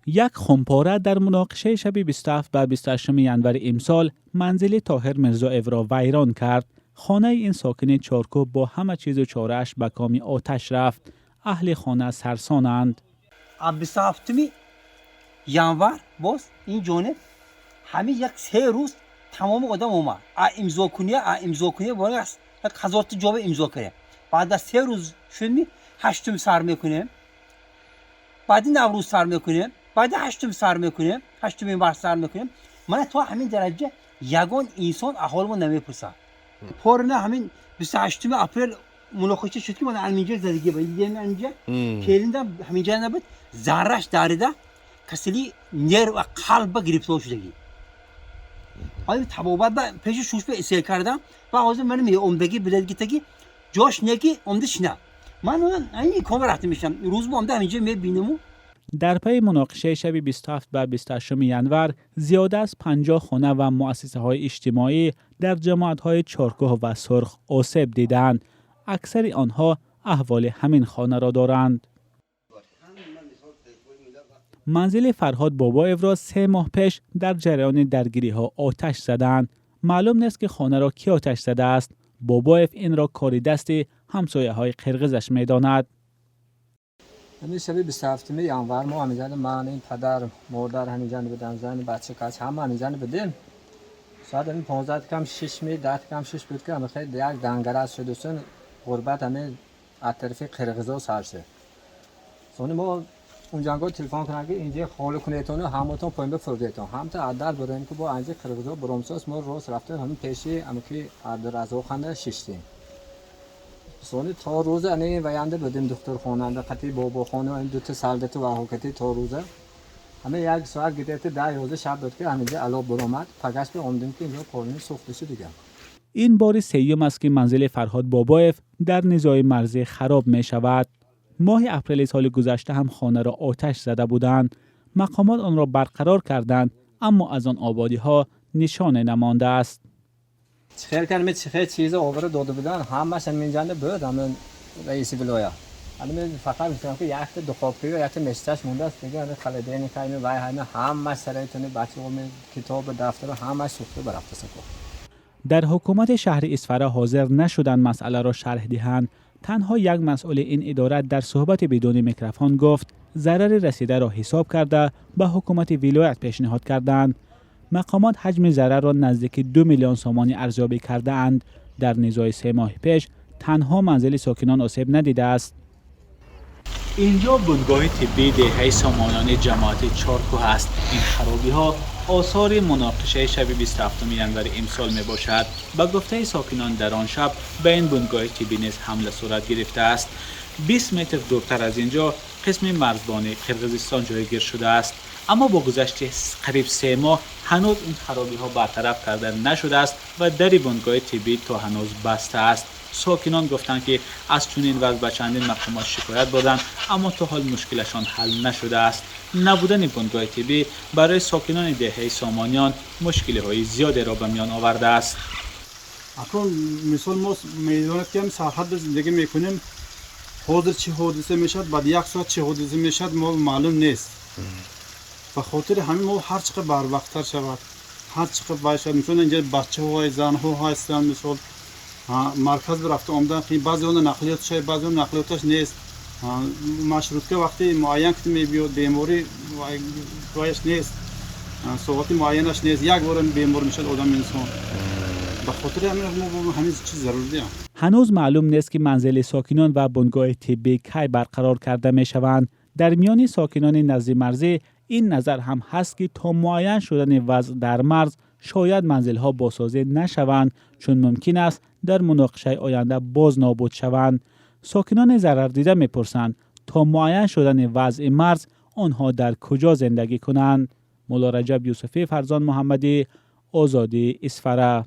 Як хумпора дар муноқишаи шаби 27 ба 28 январи имсол манзили Тоҳир Мирзоевро вайрон кард. Хонаи ин сокини Чоркӯҳ бо ҳама чизу чорааш ба коми оташ рафт. Аҳли хона сарсонанд. 27 январ боз ин ҷониб ҳамин як 3 рӯз тамоми одам омад, а имзокунӣ, а имзокунӣ, як ҳазорта ҷоба имзо кардем. Баъд аз 3 рӯз шудми, ҳаштум сар мекунем, баъди Наврӯз сар мекунем, баъди ҳаштум сар мекунем, ҳаштуми март сар мекунем. Мана то ҳамин дараҷа ягон инсон аҳолимо намепурсад. Порина ҳамин 28 апрел муноқиша шуд, ки мана ҳаминҷа задагӣ ба дидем, ҳаминҷа келиндам, ҳаминҷа набуд, зарраш дарида, касали нерв ва қалбба гирифтор шудагӣ. Ҳозир табобат ба пеши шуш ба исел кардам ва ҳозир мани меомдагӣ биладгитаги ҷош неки омда шина. Ман ин кома рафта мешам, рӯз бо омда ҳаминҷа мебинаму. Дар пайи муноқишаи шаби 27 ба 28 январ зиёда аз 50 хона ва муассисаҳои иҷтимоӣ дар ҷамоатҳои Чоркӯҳ ва Сурх осеб диданд. Аксари онҳо аҳволи ҳамин хонаро доранд. Манзили Фарҳод Бобоевро 3 моҳ пеш дар ҷараёни даргириҳо оташ заданд. Маълум нест, ки хонаро кӣ оташ задааст. Бобоев инро кори дасти ҳамсояҳои қирғизаш медонад. Ҳамин шаби 27 январ мо ҳаминҷа, ман, ин падар, модар ҳаминҷа будам, зани, бача кач ҳама ҳаминҷа будем. Соат ҳамин 15 кам 6 ми, 10 кам 6 буд, ки ҳами хел як дангараз шудусон, ғурбат ҳамин аз тарафи қирғизо сар шуд. Сони мо унҷанго телефон кунам, ки инҷа холӣ кунетону ҳаматон поин бифурдетон. Ҳамта аддар бурем, ки бо анҷа қирғизо буромсос. Мо рост рафтем, ҳамин пеши амки Абдуразоқанда шиштем. Сони то рӯза ани ваянда будем, духтурхонанда қати бобохону ин дута солдату ваҳокати то рӯза. Ҳама як соат где-то 10, 11 шаб буд, ки ҳаминҷа ало буромад. Пагаш омдем, ки инҷо полни сӯхта шуд дигар. Ин бори сеюм аст, ки манзили Фарҳод Бобоев дар низои марзӣ хароб мешавад. Моҳи апрели соли гузашта ҳам хонаро оташ зада буданд. Мақомот онро барқарор карданд, аммо аз он ободиҳо нишоне намондааст. Чихел кардем, чихел чиза овара дода будан, ҳамаш ҳаминҷанда буд, ҳамин раиси вилоят. Ҳами фақат гуфтам, ки якта духовкаю якта мешташ мондааст дига, ҳами холодильник, ҳами вай, ҳами ҳамаш сароитони бачаҳо, китобу дафтару ҳамаш сӯхта барафтаса. Дар ҳукумати шаҳри Исфара ҳозир нашуданд масъаларо шарҳ диҳанд. Танҳо як масъули ин идора дар суҳбати бидуни микрофон гуфт, зарари расидаро ҳисоб карда, ба ҳукумати вилоят пешниҳод карданд. Мақомот ҳаҷми зарарро наздики 2 миллион сомонӣ арзёбӣ кардаанд. Дар низои 3 моҳи пеш танҳо манзили сокинон осеб надидааст. Инҷо бунгоҳи тиббии деҳаи Сомониёни ҷамоати Чоркӯҳ аст. Ин харобиҳо осори муноқишаи шаби 27 январи имсол мебошад. Ба гуфтаи сокинон, дар он шаб ба ин бунгоҳи тиббӣ низ ҳамла сурат гирифтааст. 20 метр дуртар аз ин ҷо қисми марзбонии Қирғизистон ҷойгир шудааст, аммо бо гузашти қариб 3 моҳ ҳанӯз ин харобиҳо бартараф карда нашудааст ва дари бунгоҳи тиббӣ то ҳанӯз баста аст. Сокинон гуфтанд, ки аз чунин вазъ ба чандин мақомот шикоят бурданд, аммо то ҳол мушкилашон ҳал нашудааст. Набудани бунгоҳи тиббӣ барои сокинони деҳаи Сомониён мушкилиҳои зиёдеро ба миён овардааст. Акнун мисол мо медонад, ки сарҳад зиндагӣ мекунем. Ҳозир чӣ ҳодиса мешавад, баъд як соат чӣ ҳодиса мешавад, мо маълум нест. Ба хотири ҳамин мо ҳар чӣ қадр барвақттар шавад, ҳар чӣ қадр вай шавад. Мисол, инҷа бачаҳо, занҳо ҳастанд, мисол, марказ рафта омадан, баъзе он нақлиётша, баъзе он нақлиёташ нест. Маршрутка вақти муайян ки мебиёд, беморӣ ваяш нест, соати муайянаш нест, як бора бемор мешавад одам, инсон. Ба хотири ҳамин мо ҳамин чиз зарурия. Ҳанӯз маълум нест, ки манзили сокинон ва бунгоҳи тиббӣ кай барқарор карда мешаванд. Дар миёни сокинони наздимарзӣ ин назар ҳам ҳаст, ки то муайян шудани вазъ дар марз шояд манзилҳо босозӣ нашаванд, чун мумкин аст дар муноқишаи оянда боз нобуд шаванд. Сокинони зарардида мепурсанд, то муайян шудани вазъи марз онҳо дар куҷо зиндагӣ кунанд. Муллораҷаб Юсуфӣ, Фарзон Муҳаммадӣ, Озодӣ, Исфара.